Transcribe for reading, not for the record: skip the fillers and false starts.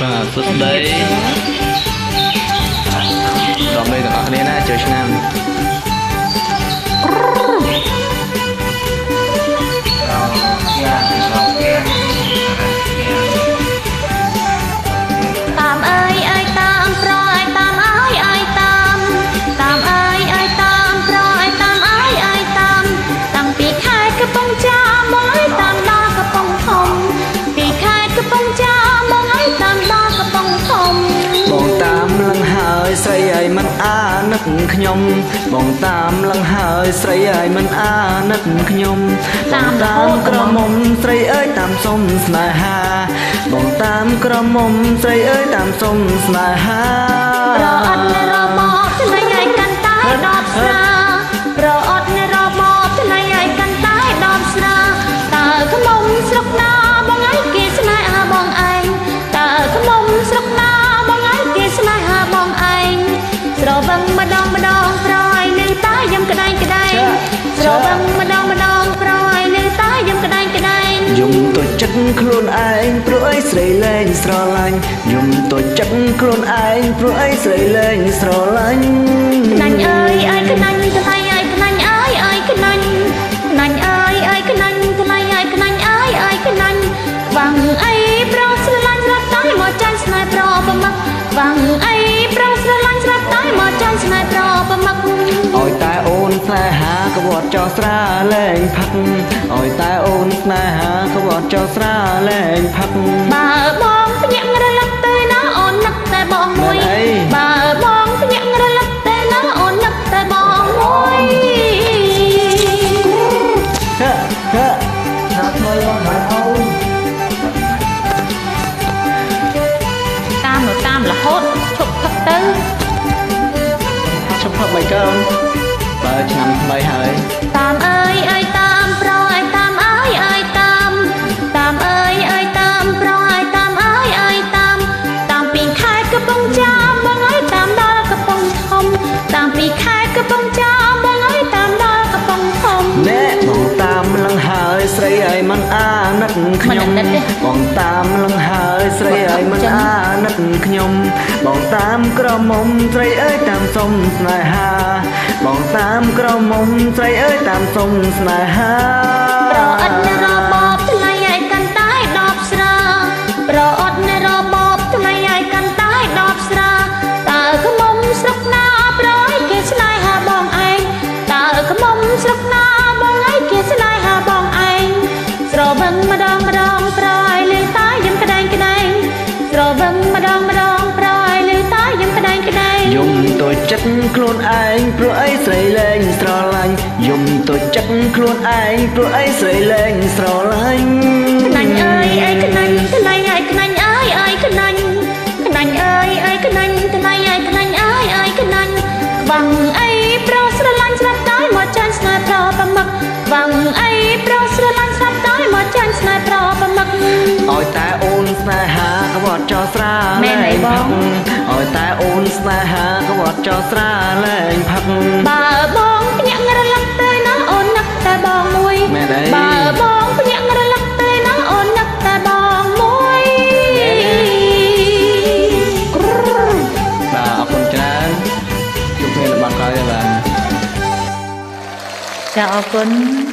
បាទសួស្តីដល់មេទាំងអស់គ្នាណាចូលឆ្នាំ តាមអើយអើយតាមប្រអើយតាមអើយអើយតាមតាមអើយអើយតាមប្រអើយតាមអើយអើយតាមតាំងពីខេត្តកំពង់ចាមមកអើយតាមដល់កំពង់ធំពីខេត្តកំពង់ចាមមកអើយតាមដល់កំពង់ធំ បងតាមលឹងហើយស្រីឲ្យមិនអាណិតខ្ញុំបងតាមលឹងហើយស្រីឲ្យមិនអាណិតខ្ញុំបងតាមក្រមុំស្រីអើយតាមសុំស្នេហាបងតាមក្រមុំស្រីអើយតាមសុំស្នេហា ប្រអត់របបថ្លៃឲ្យកាន់តែដបស្រាប្រអត់របបថ្លៃឲ្យកាន់តែដបស្រាតើខ្មុំស្រុកណាបងឯងគេស្នេហាបងឯងតើខ្មុំស្រុកណាបងឯងគេស្នេហាបងឯងស្រវឹងម្ដងម្ដងប្រយនឹងតាយំក្តែងក្តែងស្រវឹងម្ដងម្ដងប្រយនឹងតាយំក្តែងក្តែង យំទៅចិត្តខ្លួនឯងព្រោះអីស្រីលែងស្រឡាញ់យំទៅចិត្តខ្លួនឯងព្រោះអីស្រីលែងស្រឡាញ់ ខ្នាញ់អើយអើយខ្នាញ់ថ្លៃអើយខ្នាញ់អើយអើយខ្នាញ់ខ្នាញ់អើយអើយខ្នាញ់ថ្លៃអើយខ្នាញ់អើយអើយខ្នាញ់ខ្វាំងអីប្រងស្រឡាញ់ស្រាប់តែមកចាញ់ស្នេហ៍ប្រប្រមឹកខ្វាំងអីប្រងស្រឡាញ់ស្រាប់តែមកចាញ់ស្នេហ៍ប្រប្រមឹក ឲ្យតែអូនស្នេហាក្បត់ចោស្រាលែងផឹកឲ្យតែអូនស្នេហាក្បត់ចោស្រាលែងផឹក បើបងភ្ញាក់រលឹកទៅណាអូននឹកតែបងមួយ មែនអី បើបងភ្ញាក់រលឹកទៅណាអូននឹកតែបងមួយ ហេហេ ណាថ្មីបងហើយអូន តាមនៅតាមរហូតឈប់ផឹកទៅ ឈប់ផឹកបីកើបើឆ្នាំថ្មីហើយ តាមអើយអើយតាមប្រអើយតាមអើយអើយតាមតាមអើយអើយតាមប្រអើយតាមអើយអើយតាមតាមពីខេត្តកំពង់ចាមបងអើយតាមដល់កំពង់ធំតាមពីខេត្តកំពង់ចាមបងអើយតាមដល់កំពង់ធំ ណែបងតាមលឹងហើយស្រីឲ្យមិនអាណិតខ្ញុំ មិនអាណិតទេ បងតាមលឹងហើយស្រីឲ្យមិនអាណិតខ្ញុំបងតាមក្រមុំស្រីអើយតាមសុំស្នេហាបងតាមក្រមុំស្រីអើយតាមសុំស្នេហា ប្រអិតរបបថ្លៃឲ្យកាន់តែដបស្រាប្រអត់របបថ្លៃឲ្យកាន់តែដបស្រាតើខ្មុំស្រុកណាប្រយគេស្នេហាបងឯងតើខ្មុំស្រុកណាបងឯងគេស្នេហាបងឯងស្រវឹងម្ដងម្ដងប្រយលឺតាយំក្តែងក្តែងស្រវឹងម្ដងម្ដងប្រយលឺតាយំក្តែងក្តែង យំទៅចិត្តខ្លួនឯងព្រោះអីស្រីលែងស្រឡាញ់យំទៅចិត្តខ្លួនឯងព្រោះអីស្រីលែងស្រឡាញ់ ខ្នាញ់អើយអើយខ្នាញ់ថ្លៃអើយខ្នាញ់អើយអើយខ្នាញ់ខ្នាញ់អើយអើយខ្នាញ់ថ្លៃអើយខ្នាញ់អើយអើយខ្នាញ់ខ្វាំងអីប្រស្រឡាញ់ស្រាប់តែមកចាញ់ស្នេហ៍ប្រប្រមឹកខ្វាំងអីប្រស្រឡាញ់ស្រាប់តែមកចាញ់ស្នេហ៍ប្រប្រមឹក ឲ្យតែអូនស្នេហាក្បត់ចោស្រា មែន លែ អីបង ងផឹកឲ្យតែអូនស្នេហាក្បត់ចោស្រាលែងផឹក បើបងភ្ញាក់រលឹកទៅណាអូននឹកតែបងមួយ មែនអី បើបងភ្ញាក់រលឹកទៅណាអូននឹកតែបងមួយ បាទអរគុណច្រើនជួបគ្នានៅបាត់ក្រោយបាទ ចាអរគុណ។